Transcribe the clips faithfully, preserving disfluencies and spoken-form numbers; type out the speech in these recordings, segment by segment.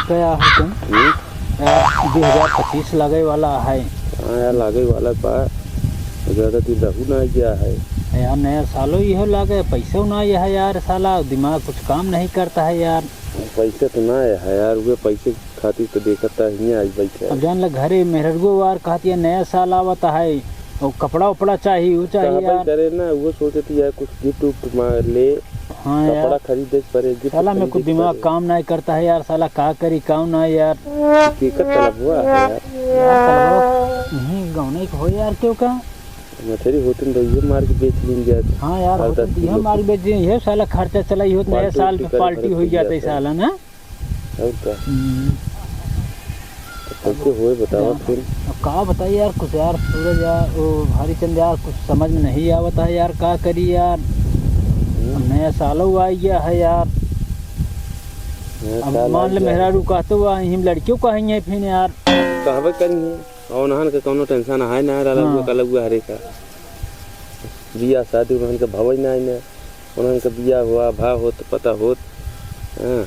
क्या है तुम? हम्म? यार, दो हजार पच्चीस लागे वाला है। हाँ यार, लागे वाला बा। ज्यादा दिन रहू ना गया है। यार, नया सालो इहो लागे, पैसो ना आया है यार, साला दिमाग कुछ काम नहीं करता है यार। पैसे तो ना आया है यार, वे पैसे खातिर तो देखता हियाँ आई बैठे। अब जान ला, घरे मेहररुओ यार कहती है, "नया साल आवता है, और कपड़ा उपड़ा चाहिए, वो चाहिए कहबे यार।" करे ना, वो सोचती है कुछ gift उफ्ट मांग ले, हाँ यार। कपड़ा खरीदे के परे, gift साला में खरीदे कुछ के दिमाग परे। काम नहीं करता है यार, साला का करी, काम ना यार। केकर तलब हुआ है यार? यार, तलबा, नहीं, गौने के हो यार, क्यों का? मछरी होतिन तो ये मार के बेच लीन जात। हाँ यार, और होतिन दस तो ये किलो मार के बेच लीन, ये साला खर्चा चला ही होत, नया पार्टी साल उर्टी पे करे पार्टी भरे हो खुल जाता है जाता है। साला ना। और का? हम्म। अब कैसे होए बतावा अब फिर? अब का बताई यार, कुछ यार, सूरज यार, ओ हरिचंद यार, कुछ समझ में नहीं आवत है यार, का करी यार? हम्म। अब नया सालो आ गया है यार। नया अब साल मान आ ले गया। मेहरारू कहते हुआ, हम लड़कियों कहेंगे फिर यार। कहबे करेंगे, और उन्हन के कौनो tension है ना, रहा हाँ। हुआ, कल हुआ हरे का। बियाह शादी उन्हन के भवई ना है ना। उन्हन के बियाह हुआ, भा होत, पता होत। हाँ।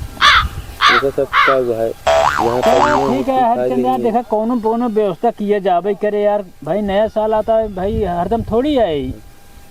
उनका सब का हुआ है? यहाँ पर चलो, उन्होंने ठीक है, कुछ खाए हरिचंद यार, नहीं है। देखा, कौनो, कौनो व्यवस्था किया जाबे करे यार। भाई, नया साल आता है, भाई, हरदम थोड़ी आए।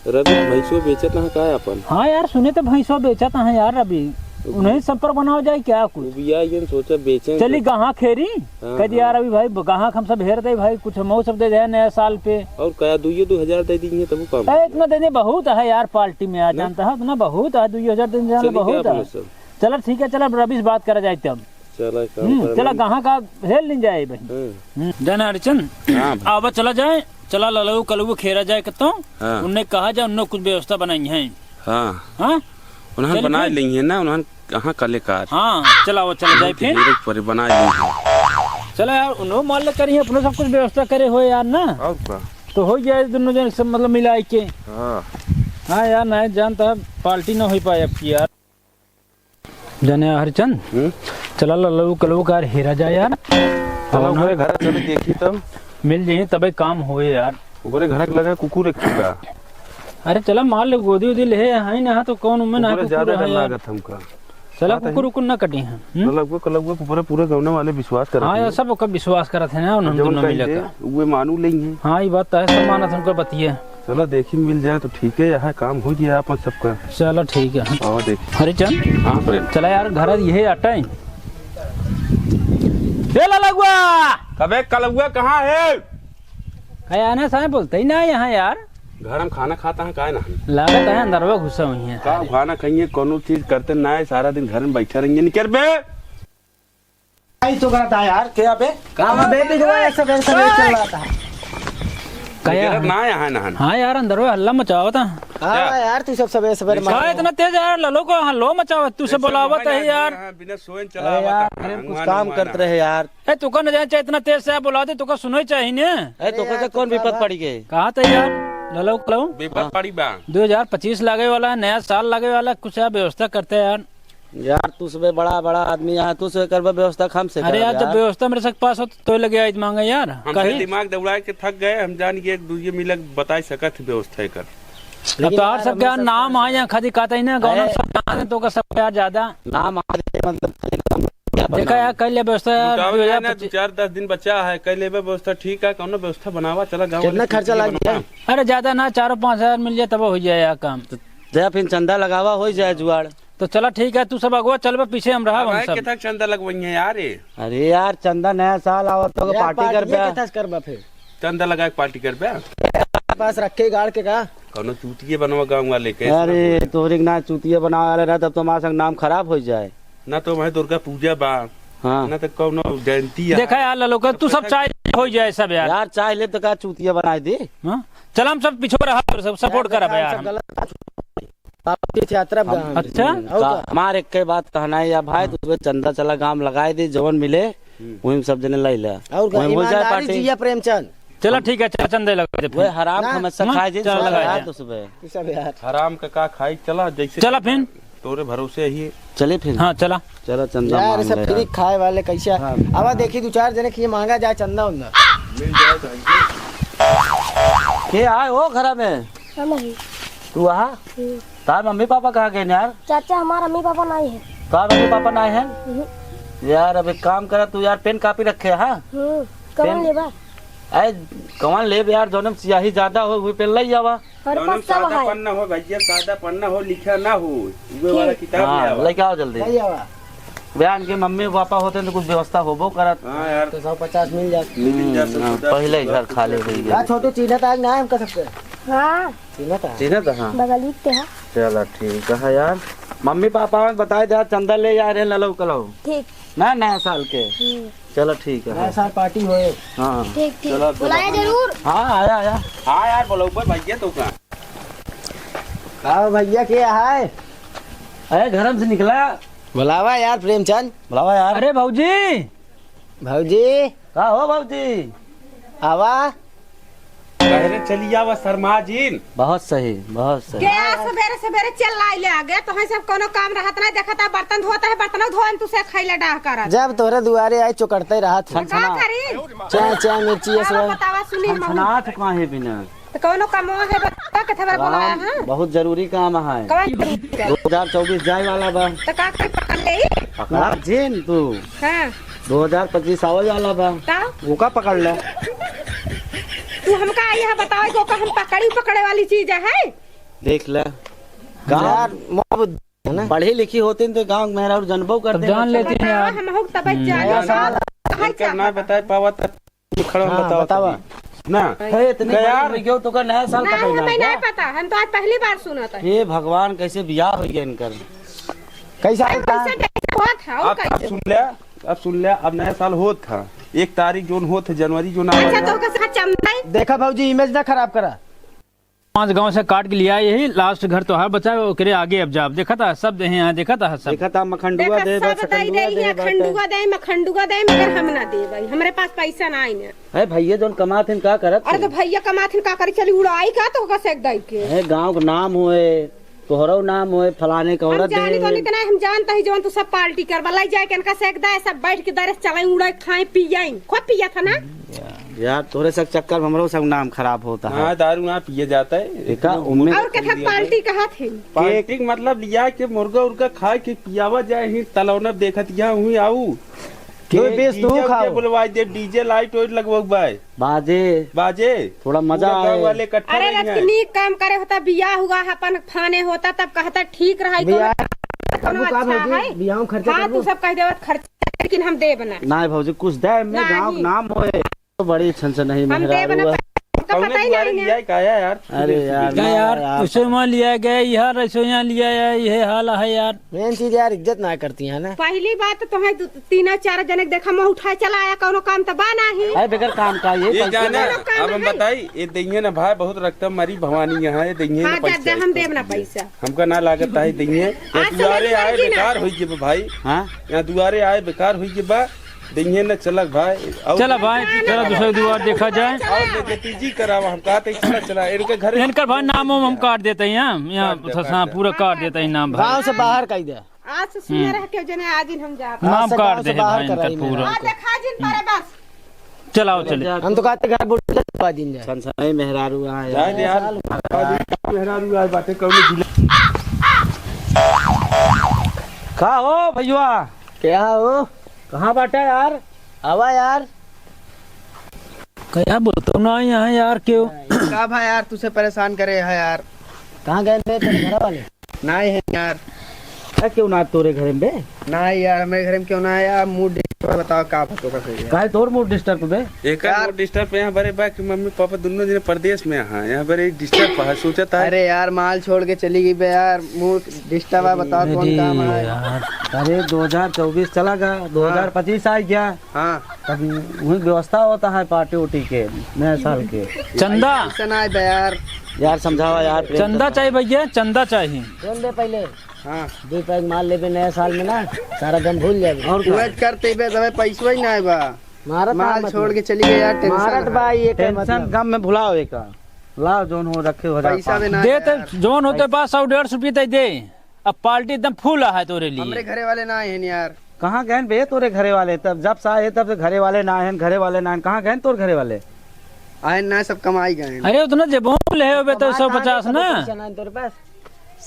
रवि, भैंसो बेचत है का अपन? हाँ यार, सुने तो भैंसो बेचत है यार, रवि। उन्हें संपर्क बनाओ जाए क्या कुछ? बिया ये सोचा बेचें चली तो। गाहक हेरी? हाँ, कह दिया हाँ। यार, अभी भाई, गाहक हम सब हेर दे भाई, कुछ हमहू सब दे दे नया साल पे। और क्या, दुइये दो हजार दे दी है, तब वो काम ए, हो इतना गया। दे दे, बहुत है यार, पार्टी में आ ना? जानता है, इतना बहुत है, दुइये हजार दे दे, चली बहुत क्या है। अपने सब? चला, ठीक है, चला, अब रवि से बात करा जाए तब। चला, काम हम्म, करा चला, ले। गाहक का हेल नहीं जाए भाई। हाँ। हम्म, जाना हरिचंद, हाँ भाई। आवा, चला जाए, चला, ललऊ कलऊ खेरा जाए कतो। हाँ। उनने कहा जा, उनने कुछ व्यवस्था बनाई है। हाँ। हाँ? उन्हन चल बनाए फिर। लेई है ना, उन्हन कहाँ कलेकार। हाँ, चला, वो चला जाए उन्हन के फिर। हेरे के परे बनाए लेई है। चला यार, उन्हों मान ले करी, अपने सब कुछ व्यवस्था करे हो यार ना। और का? तो हो जाए दोनों जन सब, मतलब, मिलाई के। हाँ। हाँ यार, नहीं जानता, पार्टी ना हो पाए अब की यार। जाने हरिचंद, हम्म? चला ललऊ कलऊ का हेरा जाए यार। चला और ना ओकरे घर चले देखी तब। मिल जाइए तबे काम होए यार। ओकरे घर के लगे कुकुर एक ठो बा। अरे चला मार ले गोदी उदी ले है ना तो कौन उम्मे ना ओकरे कुकुर ज्यादा है डर यार। लागत हमका। चला बात है। कुकुर उकुर ना कटी है। हम्म? ललऊ कलऊ के ऊपर पूरा गौना वाले विश्वास करत हाँ यार, हैं। सब ओकर विश्वास करत है ना, उन्होंने जौन दोनों कही मिले दे, का। उहे मानू लेई है। हाँ, ये बात तो है, सब मानत उनकर बतिया। चला देखी मिल जाए तो ठीक है, यहाँ काम हो गया अपन सबका। चला ठीक है। हाँ, देख। हरिचंद, हाँ, प्रेम। चला यार, घर यही अटे। ए ललगुआ! अबे कलगुआ कहाँ है? अरे आना साहब बोलते ही ना यहाँ यार। घर हम खाना खाता है, काहे ना? लागत है अंदरवा घुसा हुई है। का खाना खाइए, कोनो चीज करते ना है, सारा दिन घर में बैठा रहिए, निकर बे। आई तो करता है यार, क्या बे? का बे, बिगवा ऐसा बैठ कर चल रहा था। कया? निकरत ना यहाँ नहान। हाँ यार, अंदर वो हल्ला मचावत है। हाँ क्या? यार, तू सब सबेरे सबेरे मत का इतना तेज यार, ललो को हल्लो मचावत, तू सब ऐसे बोलावत है यार। हाँ, बिना सोए अरे चला यार, आवत है, अरे कुछ हनुमान काम उनुमान करते है। रहे यार। ए, तू का न जाने चाहे इतना तेज से आप बोला दे, तू का सुनो ही चाहिए ने। ए, तो अरे कैसे यार, कौन तू विपद का पड़ी गई? कहाँ थे यार? ललो, ललो। विपद हाँ। पड़ी बा। दो हज़ार पच्चीस लागे वाला है, नया साल लागे वाला है, कुछ यार व्यवस्था करते हैं यार। यार, तू सबे बड़ा, बड़ा आदमी यहाँ, तू सबे करबा व्यवस्था, हम से अरे करब यार, जब यार। व्यवस्था मेरे से पास हो, तो, तो लगे आई मांगे यार। हमसे कही? दिमाग दौड़ा के थक गए, हम जान के एक दूजे मिलक बताई सकत है व्यवस्था कर। अब लेकिन तो यार, आप सब हमें क्या सब नाम समझ आए में हैं, खादी कहते ही ना, गाँव में अरे। सब जानते हैं, तो का सब यार ज्यादा। नाम आ जाए, मतलब, खाली काम क्या देखा बनना? यार, कर ले व्यवस्था यार, लुटावे दो हज़ार पच्चीस। जाए ना, दो चार दस दिन बचा है, कर लेबे व्यवस्था, ठीक है, कौनो व्यवस्था बनावा, चला गाँव कितना वाले खर्चा चीज लाग बनावा। गया? अरे ज्यादा ना, चारों पाँच हजार मिल जाए तब हो जाए यार काम। तो जा फिर चंदा लगावा, हो जाए जुआड़। तो चला ठीक है, तू सब अगुआ चलबे, पीछे हम रहब, हम अब सब। कितना चंदा लगवइहे यार, ए? अरे यार, चंदा नया साल आवत तो यार, पार्टी पार्टी करबे। ये कितना करबा फिर? चंदा लगा के पार्टी करबे? पास रखे गाड़ के का? कौनो चूतिए बनवा गाँव वाले के, अरे, ऐसा बोले। तोहरे के ना चूतिए बनावे वाले रहे, तब तो हमारे संग नाम खराब हो जाए। ना तो वहाँ दुर्गा पूजा बा, हाँ। ना तो कौनो जयंती है। देखा यार, ललो का, तू सब चाहे हो जाए सब यार। यार, चाहे ले तो का चूतिया बनाए दे? हाँ? चल, हम सब पीछे रहा, सब सपोर्ट यार, करब हम यार सब हम। गलत बात। पार्टी थिएटर अब हाँ, हम अच्छा? हम्म, और का, का? हमार एक के बात कहना है या भाई, हाँ। तू चंदा चला गाम लगाए दे, जवन मिले, हम्म। वही में सब जने लाई ले। और का? वही हो जाए ईमानदारी पार्टी। जिया प्रेमचंद। चला ठीक है, चला चंदा लगा दे फिर। वही हराम ना। हमेशा हाँ, खाए दे, चला सब लगा लगा दे। दे सुबह। ई सब यार। हराम का का खाई, चला जैसे चला फिर। तोरे भरोसे ही। चले फिर। हाँ, चला। चला चंदा यार, मांग सब ले फ्री यार। खाए वाले कैसे? हाँ। अब देखी दो चार जने के मांगा जाए चंदा उंदा। मिल जाए तो के आए हो घरा में? हम ही। तू आहा? हम्म। तार मम्मी पापा कहाँ गए यार? चाचा, हमार मम्मी पापा नहीं है। तार मम्मी पापा नहीं है? हम्म। यार, अब एक काम करा तू यार, पेन कॉपी रखे, हाँ? हम्म, कवन पेन लेबा? अरे, कवन लेब यार, जौन में स्याही ज्यादा हो, वही पेन लई आवा। हमारे जौन पास में सब सादा है। पन्ना हो भैया, सादा पन्ना हो, लिखा ना हो, उहे ठीक। वाला किताब हाँ, ले आवा। लेके आओ जल्दी। लई आवा। बयान के मम्मी पापा होते तो कुछ व्यवस्था होबो करत। हाँ यार। तो सौ पचास मिल जात। मिल जात, हम्म, हाँ, पचास पहले ही मिल घर जात। खाली हो गया। का छोटू चीन्हत आज ना हमका सबके? हाँ। चीन्हत है? चीन्हत है, हाँ। बगली के है। चला ठीक है यार। मम्मी पापा में बताई दे, चंदा ले आ रहे, ललो कलो। ठीक। ना, नया साल के। हम्म। चलो ठीक है। नया साल पार्टी होए। हाँ। ठीक, ठीक। चलो, चलो। बुलाया जरूर। हाँ, आया, आया। हाँ यार, बोलो ऊपर भैया तो का। का हो भैया, के है? अरे, घरम से निकला। बुलावा यार प्रेमचंद। बुलावा यार। अरे भौजी। भौजी। का हो भौजी? आवा। अरे चली आवा शर्मा जिन। बहुत सही, बहुत सही। के सबेरे सबेरे चिल्लाइले आगे, तोहे सब कोनो काम रहत ना, देखता बर्तन धोत है, बर्तन धोन तू से खैले डाह करत। जब तोहरे दुआरे आई चोकरते रहत है। का छनछना। करी? चाय, चाय, मिर्ची, ये सब। बतावा सुनी हम। छनछनात काहे बिना? तो कोनो कमवा है, बता के थबर बोलाया राम, है? बहुत जरूरी काम है। कौन जरूरी काम? दो हजार चउबीस जाए वाला बा। तो का करी, पकड़ ले? पकड़ा जेन तू। हाँ। दो हजार पच्चीस आवे वाला बा। का? ओका पकड़ ले। तू हमका यह बताओ कि ओका हम पकड़ी, पकड़े वाली चीज है? देख ले। यार, मोह बुद्धि है ना? पढ़ी लिखी होती तो गाँव में और जनबो करते। जान लेती हैं यार। हम हो तब हम्म। जाने। नया साल। कहाँ एकर ना बताए पावा तब खड़ा हाँ, बताओ बतावा। तनी। ना। हे, इतनी का बड़ी यार? हो गई, तो का नया साल ना, पता ही ना हमें क्या? नहीं पता, हम तो आज पहली बार सुनत है। हे भगवान, कैसे बियाह हो गया इनकर? कैसा अब होता? कैसे, कैसे होत है, वो अब, अब कैसे? सुन ले, अब सुन ले, अब नया साल होत है, एक तारीख जोन होत है, जनवरी जोन आ अच्छा, रहा तो है। ओकर साथ चंदा है? देखा भौजी, इमेज ना खराब करा। पाँच गांव से काट के लिया, यही लास्ट घर तोहार बचा है, ओकरे आगे अब जाब। देखा था सब देहे हैं, देखा था सब। देखा था मखंडुआ देखा दे, सब बस दई खंडुआ रही दे है, बाटे। खंडुआ दे, मखंडुआ दे, मगर हम ना देबई, हमरे पास पैसा ना आई ना। है भैया जोन कमात हैं, का करत अरे तो हैं? भैया कमात हैं, का करी, चली उड़ाई का तो ओकर से एक दई के। है गांव के नाम होए, तोहरो नाम होए, फलाने का हम औरत जानी दे तो होए। नहीं, इतना हम जानता ही, जवन तू सब पार्टी करबा, लाई जाए के इनका से एक दई, सब बैठ के दरे चलाई, उड़ाई, खाए, पियाई, खूब पिया था ना। यार, तोहरे सब चक्कर में हमरो सब नाम खराब होता है। हाँ, दारू ना पिए जाता है। देखा, इतना उम्मीद और कथा पार्टी कहा थे? पार्टी के मतलब लिया के मुर्गा उर्गा खाए के पियावा जाए ही, तलौना देखत यहाँ हुई आऊ। के दो बीस तू DJ खाओ। उजे बुलवाई दे, DJ लाइट वाइट लगवाऊ बाय। बाजे। बाजे। थोड़ा मजा पूरा गाँव आए। वाले इकट्ठा अरे रही हैं। रजनीक काम करे होता, बियाह हुआ है, अपन खाने होता, तब कहता ठीक रहा, बियाह कोनो, कोनो करबू का अच्छा भौजी? है? बियाह में खर्चा हाँ, करबू? तू सब कह देवत खर्चा, लेकिन हम देब ना। ना भौजी, कुछ दे में गाँव के नाम होए। तो बड़ी छनछनाही हम मेहरारू देब ना, है। तो कौने पता ही दुआरे नहीं लिया है। का यार? अरे यार, क्या ना यार, यार। उसे वहाँ लिया गया, यहाँ रसोई यहाँ लिया है, ये हाल है यार। मेन चीज यार, इज्जत ना करती है ना। पहली बात तो तुम्हें दु-, तीन चार जने के देखा, मुँह उठाए चला आया, कौनो काम तो बा नाही। अरे बेकार काम का ये ये पैसे जाना, कोनो काम अब हम है? बताई, ये दइये ना भाई, बहुत रक्त मरी भवानी यहाँ, ये दइये हाँ, ना जा, पैसा जा, हम इसको। देब ना पैसा। हमका ना लागत है दइये। आज से दुआरे मेरी आए मर्जी ना बेकार है। होई जेबा भाई। हाँ? यहाँ दुआरे आए बेकार होई जेबा। दइहे न चलक भाई। और चला भाई, चला दूसरे दुआर देखा जाए। और बेइज्जती जी करावा, हम कहते चला, चला, इनके घर इनकर भाई नाम वाम हम काट देते हैं, यहाँ, यहाँ काट दे, हाँ, काट दे। पूरा काट देते हैं नाम भाई। गाँव से बाहर कह दे। आज से सुने हम्म। रह के जने आज ही हम जाते हैं। नाम आज से काट गाँव दे से हैं बाहर भाई इनकर कराई पूरा। मेरा। आज देखा जिन पारे बस। चलाओ चले। हम तो कहते घर बुढ़ा दबा दिन जाए। छनछनाई मेहरारू आए। जाए दे यार। मेहरारू आए बाटे कौनो जिला। का हो भैया? क्या हो? कहाँ बाटा यार? आवा यार। क्या बोलतो ना यहाँ यार, क्यों? का भाई यार, तुझसे परेशान करे है यार। कहाँ गए थे तेरे घर वाले? ना है यार। क्या क्यों ना तोरे घर में बे? ना यार, मेरे घर में क्यों ना है यार, mood disturb है, बताओ का बात होगा सही है। काहे तोर mood disturb बे? एकर यार mood disturb यहाँ बरे बा कि मम्मी पापा दोनों जने परदेश में हैं, यहाँ बरे disturb है, सोचत है। अरे यार, माल छोड़ के चली गई बे यार, mood disturb है, बताओ कौन अरे काम है। यार। अरे दो हज़ार चउबीस चला गया, हाँ। दो हज़ार पच्चीस आ गया। हाँ। तब वही व्यवस्था होता है पार्टी उटी के, नया साल के। चंदा। ऐसा ना है बे यार। यार समझावा यार, प्रेम चंदा से। चाहिए भैया, चंदा चाहिए। कौन दे पहले? हाँ। दो पैक माल लेबे नया साल में ना, सारा गम भूल जाबे। और का? उहे करते बे, तबे पैसवा ही ना बा। मारत माल मत छोड़ लो। के चली गई यार, tension मारत है। बा, ये का tension मतलब? गम में भुलाओ एक। लाओ, जोन हो रखे हो जा पैसा पास। भी ना दे है तो यार। जोन होते पास सौ डेढ़ सौ रुपये तय दे। अब पार्टी एकदम full है तोरे लिए। हमरे घरे वाले ना आए हैं यार। कहाँ गए बे तोरे घरे वाले? तब जब से आए तब से घरे वाले ना आए हैं, घरे वाले ना आए हैं। कहाँ गए तोर घरे वाले? आए ना, सब कमाई गए हैं। अरे उतना जेबों में ले होबे तो कमाई सौ पचास कहाँ ना। पैसा ना है तोरे पास?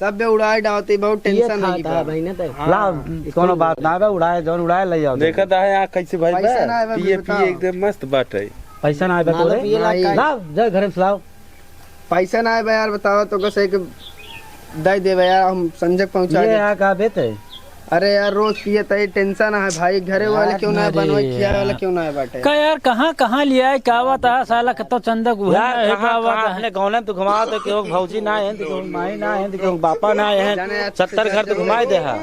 सब बे उड़ाए डालते, बहुत पिए tension है खाता बा। भाई ना तो। हाँ। लाओ, ई कौनो बात ना बा, उड़ाए, जौन उड़ाए ले जाओ। देखत आहे आँख कैसे भाई पैसा बा? ना आए बा, पिए, बताओ। पिए एकदम मस्त बाटे। पैसा ना आए बा मालो तोरे? पिए लाग नहीं। का? लाओ, जा घरे से लाओ। पैसा ना आए बा यार, बताओ तो कैसे के दे देबे यार, हम संजय के पहुँचा ये दे। आ का बेटे? अरे यार, रोज पिए तई tension है भाई, घरे वाले यार, क्यों ना अरे बनवाई, खिया वाला यार। क्यों ना है बाटे? का यार, कहाँ, कहाँ लियाए, का बात है, साला कतो चंदा को यार, है, कहाँ, का बात कहाँ है? अपने गौने में तो घुमाओ तो केहू भौजी ना है, तो केहू माई ना है, तो केहू बापा ना है, जाने यार, सत्तर घर तो घुमाई दे हा।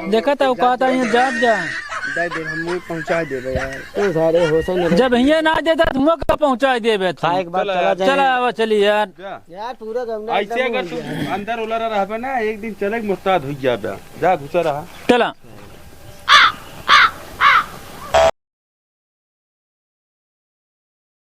देखा था, वो कहता है, "यहाँ जात जा।" दे दे, हम वही पहुँचा देबे यार। तू सारे होश में जब हियाँ ना देता, तो हुआँ का पहुँचा देबे तू? खाए के बाद चला चला जाए। चला, आवा, चली यार। जा। यार, पूरा गमला ऐसे एकदम अगर हो तू गया। अंदर उलरा रहबे ना, एक दिन चले के मुस्ताद हो जाबे। जा, घुसा रहा। चला।